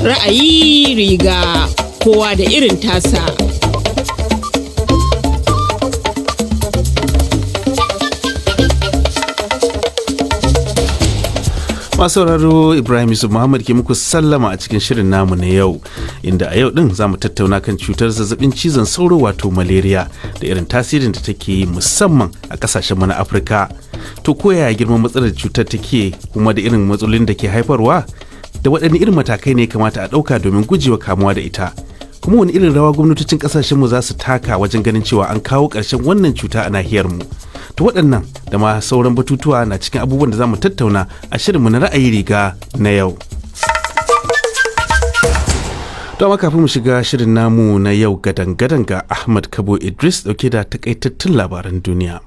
Ra'ayi riga kowa da irin tasa. Masu sauraro, Ibrahim Yusuf Muhammad ke muku sallama a cikin shirin namu na yau, inda a yau din za mu tattauna kan cutar zazzabin cizon sauro, wato malaria, da irin tasirin da take yi musamman a kasashen mu na Afirka. To, ko yaya girman matsalar cutar take, kuma da irin matsalolin da ke haifarwa, da waɗanne irin matakai ne kamata a ɗauka domin gujewa kamuwa da ita? Kuma wani irin rawa gwamnatocin kasashen mu za su taka wajen ganin cewa an kawo ƙarshen wannan cuta a nahiyar mu? To, waɗannan da ma sauran batutuwa na cikin abubuwan da za mu tattauna a shirinmu na Ra'ayi Riga na yau. To, amma kafin mu shiga shirin namu na yau gadan-gadan, ga Ahmad Kabo Idris dauke da takaitattun labaran duniya.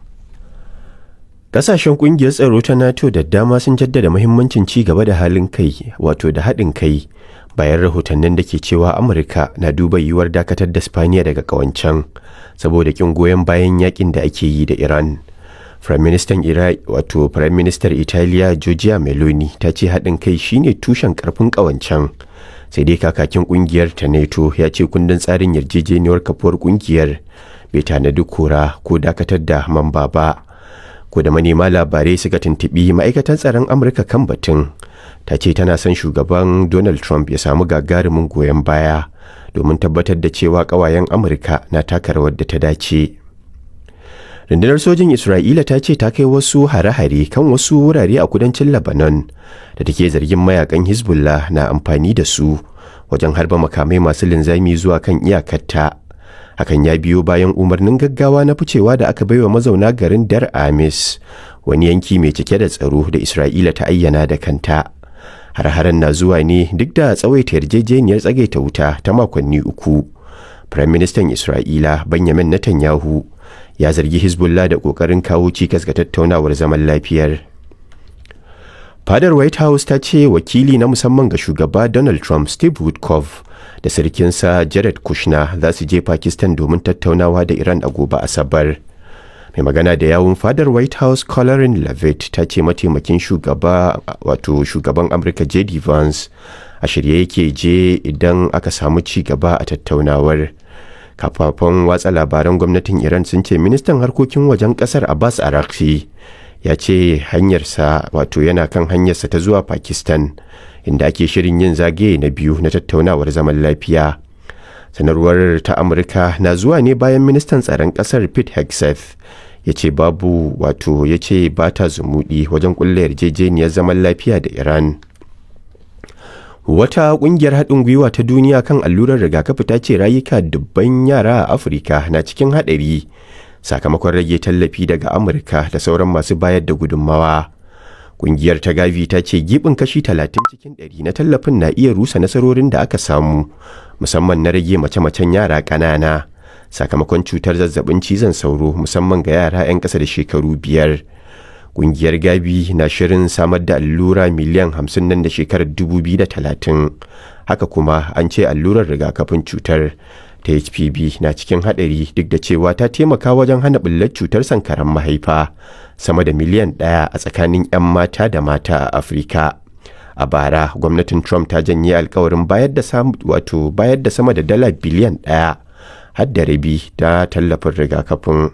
Kasashen kungiyar tsaro ta NATO da dama sun jaddada muhimmancin ci gaba da halin kai, wato da haɗin kai, bayan rahotannin da ke cewa Amurka na duba yiwuwar dakatar da Spaniya daga kawancen saboda kin goyon bayan yakin da ake yi da Iran. Firaministan wato Firaministar Italiya Giorgia Meloni ta ce haɗin kai shine tushen karfin kawancen. Sai dai kakakin kungiyar ta NATO ya ce kundin tsarin yarjejeniyar kafuwar kungiyar bai tanadi kora ko dakatar da mamba ba. Ko da manema labarai suka tuntuɓi ma'aikatan tsaron Amurka kan batun, ta ce tana son shugaban Donald Trump ya samu gagarumin goyon baya domin tabbatar da cewa ƙawayen Amurka na taka rawar da ta dace. Rundunar sojin Isra'ila ta ce ta kai wasu hare-hare kan wasu wurare a kudancin Lebanon da take zargin mayakan Hezbollah na amfani da su wajen harba makamai masu linzami zuwa kan iyakarta. Hakan ya biyo bayan umarnin gaggawa na ficewa da aka baiwa mazauna garin Dar Amis, wani yanki mai cike da tsaro da Isra'ila ta ayyana da kanta. Har-haren na zuwa ne duk da tsawaita yarjejeniyar tsagaita wuta ta makonni 3. Firaministan Isra'ila Benjamin Netanyahu ya zargi Hezbollah da kokarin kawo cikas ga tattaunawar zaman lafiyar. Fadar White House ta ce wakili na musamman ga shugaba Donald Trump, Steve Witkoff, da sarkinsa Jared Kushner za su je Pakistan domin tattaunawa da Iran a gobe Asabar. Mai magana da yawun fadar White House, Karoline Leavitt, ta ce mataimakin shugaba, wato shugaban Amurka JD Vance, a shirye yake je idan aka samu ci gaba a tattaunawar. Kafafen watsa labaran gwamnatin Iran sun ce ministan harkokin wajen kasar Abbas Araghchi ya ce hanyarsa, wato yana kan hanyarsa ta zuwa Pakistan, inda ake shirin yin zagaye na biyu na tattaunawar zaman lafiya. Sanarwar ta Amurka na zuwa ne bayan ministan tsaron kasar Pete Hegseth ya ce babu, wato ya ce ba ta zumuɗi wajen kulle yarjejeniyar zaman lafiya da Iran. Wata ƙungiyar haɗin gwiwa ta duniya kan allurar rigakafi ta ce rayuka dubban yara a Afirka na cikin haɗari sakamakon rage tallafi daga Amurka da sauran masu bayar da gudunmawa. Ƙungiyar ta Gavi ta ce gibin kashi 30 cikin 100 na tallafin na iya rusa nasarorin da aka samu, musamman na rage mace-macen yara ƙanana sakamakon cutar zazzabin cizon sauro, musamman ga yara 'yan ƙasa da shekaru 5. Ƙungiyar Gavi na shirin samar da allura miliyan 50 nan da shekarar 2030. Haka kuma an ce allurar rigakafin cutar ta HPV na cikin haɗari, duk da cewa ta taimaka wajen hana ɓullar cutar sankaran mahaifa sama da miliyan 1 a tsakanin 'yan mata da mata a Afirka. A bara gwamnatin Trump ta janye alkawarin bayar da, wato bayar da sama da dala biliyan 1 har da rabi ta tallafin rigakafin.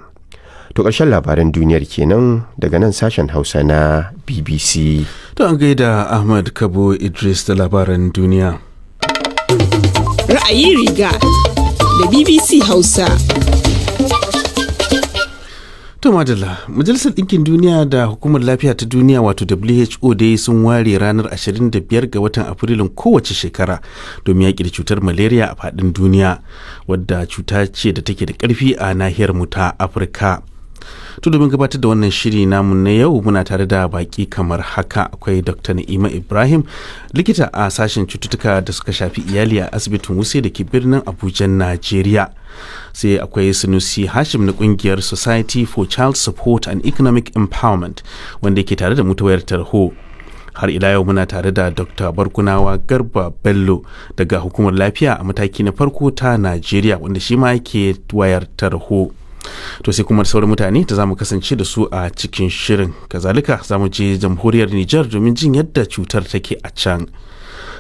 To, ƙarshen labaran duniyar kenan daga nan sashen Hausa na BBC. To, an gaida Ahmad Kabo Idris da labaran duniya. Ra'ayi Riga da BBC Hausa. To madalla, Majalisar Ɗinkin Duniya da Hukumar Lafiya ta Duniya, wato WHO dai, sun ware ranar 25 ga watan Afrilun kowace shekara domin yaƙi da cutar malaria a faɗin duniya, wadda cuta ce da take da ƙarfi a nahiyar mu ta Afirka. To, domin gabatar da wannan shiri namu na yau, muna tare da baki kamar haka. Akwai Dr. Na'ima Ibrahim, likita a sashen cututtuka da suka shafi iyali a asibitin Wuse da ke birnin Abuja, Najeriya. Sai akwai Sunusi Hashim na kungiyar Society for Child Support and Economic Empowerment, wanda ke tare da mu ta wayar tarho. Har ila yau muna tare da Dr. Barkunawa Garba Bello daga Hukumar Lafiya a Mataki na Farko ta Najeriya, wanda shi ma yake wayar tarho. To, sai kuma sauran mutane da zamu kasance da su a cikin shirin. Kazalika za mu je Jamhuriyar Nijar domin jin yadda cutar take a can.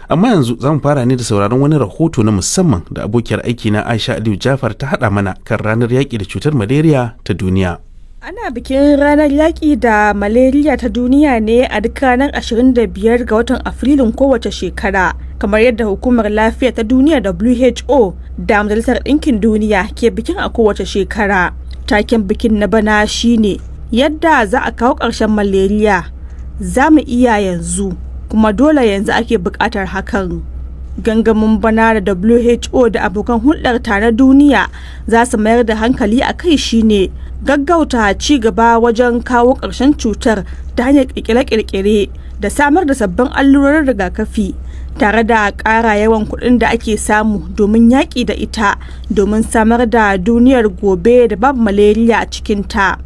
Amma yanzu za mu fara ne da sauraron wani rahoto na musamman da abokiyar aiki na Aisha Aliyu Jafar ta haɗa mana kan ranar yaƙi da cutar malaria ta duniya. Ana bikin ranar yaƙi da malaria ta duniya ne a duk ranar 25 ga watan Afrilun kowace shekara, kamar yadda Hukumar Lafiya ta Duniya WHO da Majalisar Ɗinkin Duniya ke bikin a kowace shekara. Taken bikin na bana shine yadda za a kawo ƙarshen malaria, za mu iya yanzu, kuma dole yanzu ake buƙatar hakan. Gangamin bana da WHO da abokan hulɗar ta na duniya za su mayar da hankali a kai shine gaggauta ci gaba wajen kawo ƙarshen cutar ta hanyar ƙirƙire-ƙirƙire da samar da sabbin allurorin rigakafi tare da ƙara yawan kuɗin da ake samu domin yaƙi da ita, domin samar da duniyar gobe da babu malaria a cikinta.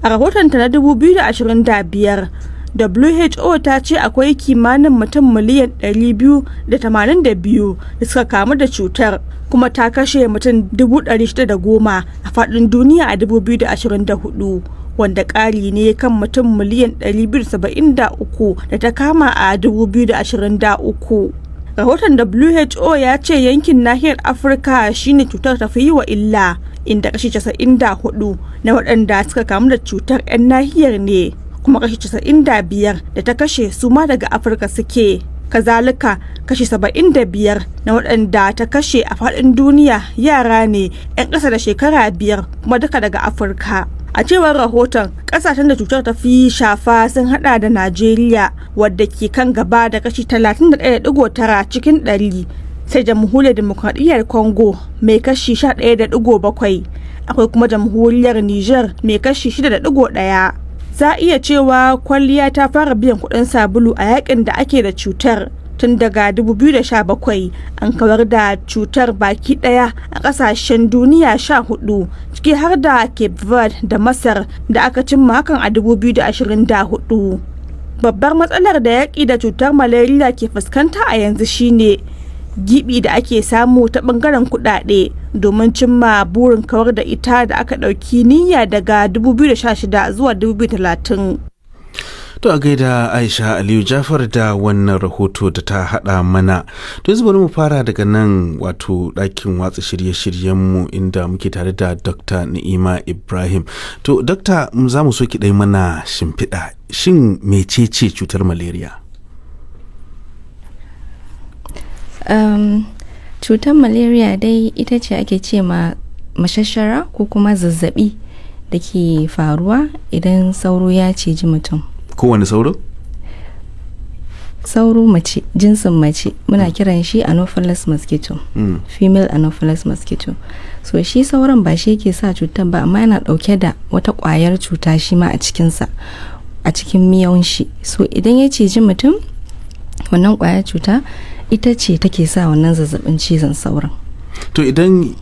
A rahotonta na 2025, WHO ta ce akwai kimanin mutum miliyan 282 da suka kamu da cutar, kuma ta kashe mutum 610,000 a faɗin duniya a 2024, wanda ƙari ne kan mutum miliyan 273 da ta kama a 2023. Rahoton WHO ya ce yankin nahiyar Afirka shine cutar ta fi yi wa illa, inda kashi 94 na waɗanda suka kamu da cutar 'yan nahiyar ne, kuma kashi 95 da ta kashe su ma daga Afirka suke. Kazalika, kashi 75 na waɗanda ta kashe a faɗin duniya yara ne 'yan ƙasa da shekara 5, kuma duka daga Afirka. A cewar rahoton, kasashen da cutar ta fi shafa sun hada da Najeriya, wadda ke kan gaba da kashi 31.9 cikin 100, sai Jamhuriyar Demokradiyyar Congo mai kashi 11.7, akwai kuma Jamhuriyar Niger mai kashi 6.1. Za a iya cewa kwalliya ta fara biyan kuɗin sabulu a yakin da ake da cutar. Tun daga 2017 an kawar da cutar baki daya a kasashen duniya 14, ciki har da Cape Verde da Masar da aka cimma hakan a 2024. Babbar matsalar da yaƙi da cutar malaria ke fuskanta a yanzu shine gibi da ake samu ta bangaren kudade domin cimma burin kawar da ita da aka ɗauki niyya daga 2016 zuwa 2030. To a gaida Aisha Aliyu Jafar da wannan rahoto da ta haɗa mana. To yanzu bari mu fara daga nan, wato ɗakin watsa shirye-shiryenmu, inda muke tare da Dr. Ni'ima Ibrahim. To Dr. za mu so ki ɗai mana shimfiɗa. Shin mecece cutar malaria? Cutar malaria dai ita ce ake ce ma mashashara ko kuma zazzabi da ke faruwa idan sauro ya ciji mutum. Kowane sauro? Sauro mace, jinsin mace, muna kiran shi Anopheles mosquito, female Anopheles mosquito. So shi sauran ba shi yake sa cutar ba, amma yana dauke da wata kwayar cuta shi ma a cikinsa, a cikin miyaun shi. So idan ya ciji mutum, wannan kwayar cuta ita ce take sa wannan zazzabin cizon sauran. To idan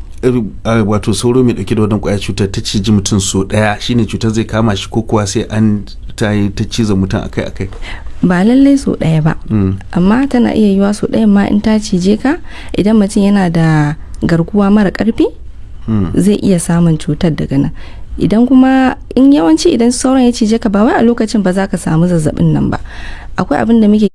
wato sauro mai dauke da wannan kwayar cutar ta ciji mutum so daya, shine cutar zai kama shi, ko kuwa sai an ta yi ta cizon mutum akai-akai? Ba lallai so ɗaya ba, amma tana iya yiwa so ɗayan ma in ta cije ka, idan mutum yana da garkuwa mara ƙarfi, zai iya samun cutar daga nan. Idan kuma in yawanci idan sauran ya cije ka, ba wai a lokacin ba za ka samu zazzabin nan ba. Akwai abin da muke